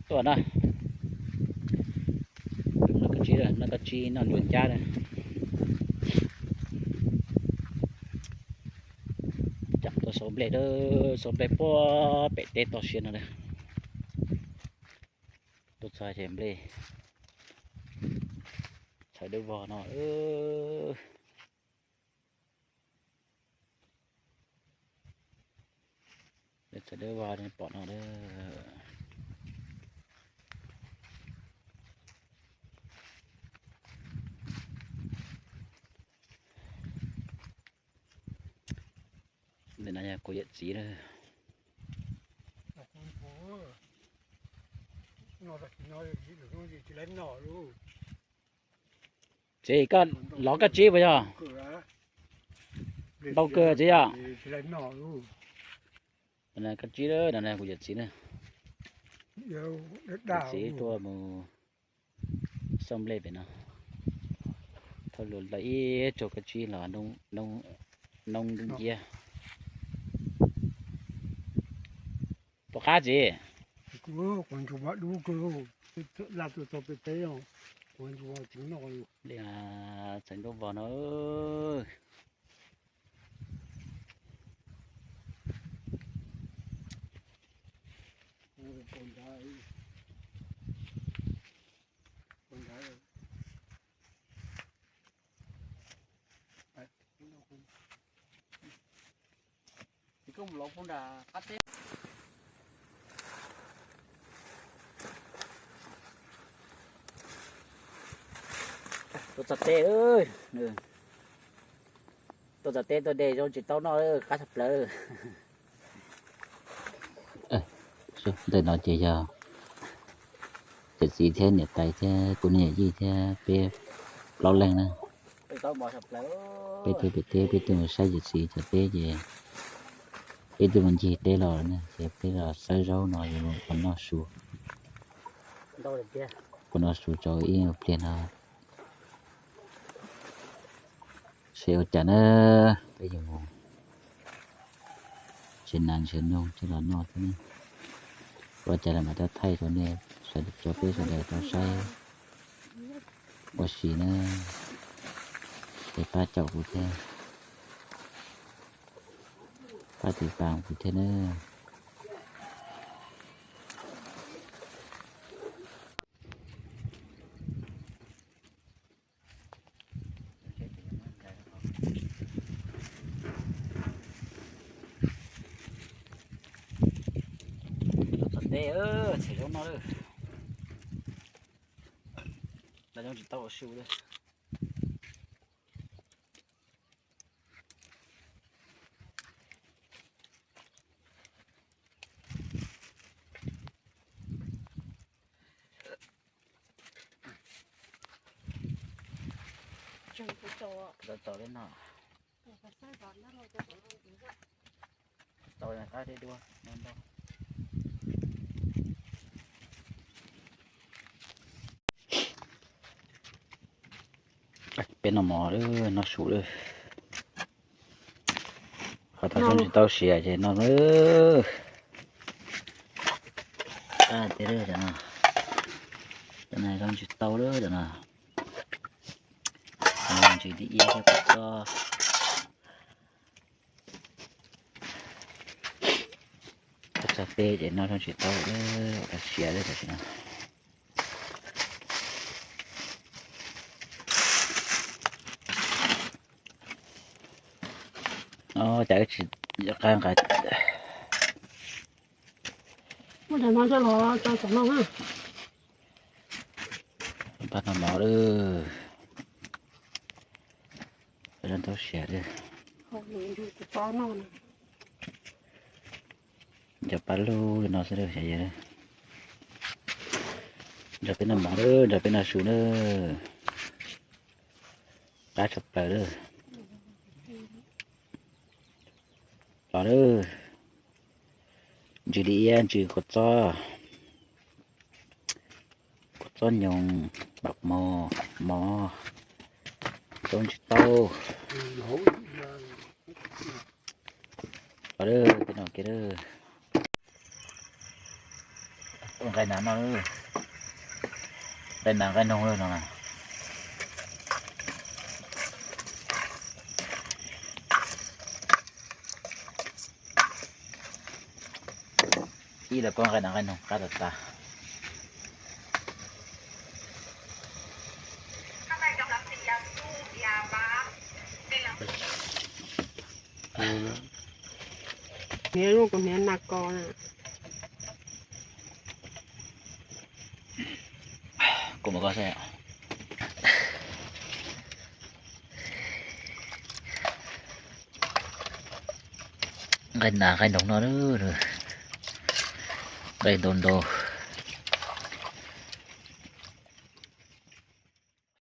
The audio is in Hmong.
Tuaj na, noj kab tsib, noj kab tsib noj ntsuag ncab na. Cam tuaj sau nplej, sau nplej puag pem teb toj siab no na. Tuaj txog ces nplej txhawv dawb vog no. Txhawv dawb vog pom no. Ntawm no yog kuv yawm txiv na. Txiv, koj lov kab tsib puas yog? Ntau kawg txiv yog. Kab tsib no kuv yawm txiv na. Yawm txiv tuaj mus xauj nplej pem no. Thauj lus lawm ib tug kab tsib los noob dub nciab. Puas qab txiv? Txhawv dawb vog no. Tuaj txog teb, tuaj txog teb tuaj de zoo tsis tau noj, qab tshaj plaws. Ntawm no ces yog yawm txiv thiab niam tais thiab kuv niam yij thiab peb plaub leeg na. Peb tuaj pem teb, peb tuaj mus saib yawm txiv cov teb ces peb twb mus ncig teb los na, ces peb los xawb zaub no yuav mus noj su. Mus noj su tso ib pliag no seb ua cas na, peb yuav mus ntshe nas ntshe noog coj los noj thiab ne. Ua cas los mam rov thaij rau nej, rau peb sawv daws tau saib ua si na. Ces pab caum kuv thiab, pab tiv tas kuv thiab na. Txog teb, txiav zaub noj lawm. Los zoo tsis tau ua su li. Txaus li no. Txaus li qab deb dua no ntau. Peb noj mov lawm, noj su lawm. Qhov thaum zoo tsis tau siav ces noj lawm. Qab tiag lawm cov no. Cov no zoo tsis tau lawm cov no. Ntsis dib iab thiab kua txob. Koj txog teb ces noj zoo tsis tau lawm, ua siav lawm tam sim no. Cas wb tsis qab nqa. Pab noj mov lawm. Zoo tau siav lawm. Nco pab lug li no xwb lawm. Nrog peb noj mov lawm, nrog peb noj su lawm. Qab tshaj plaws lawm. Los lawm. Ntsis dib iab, ntsis kua txob, kua txob nyoos, pam mov, mov, zoo tsis tau. Los lawm, peb noj kiag lawm. Nqaij nas no, nqaij nas nqaij noog no na. Ib los koj nqaij nas nqaij noog qab tas tas. Hniav lub kuv hniav nas ko na. Kuv mam koj saib. Nqaij nas nqaij noog no, nqaij ntau ntau.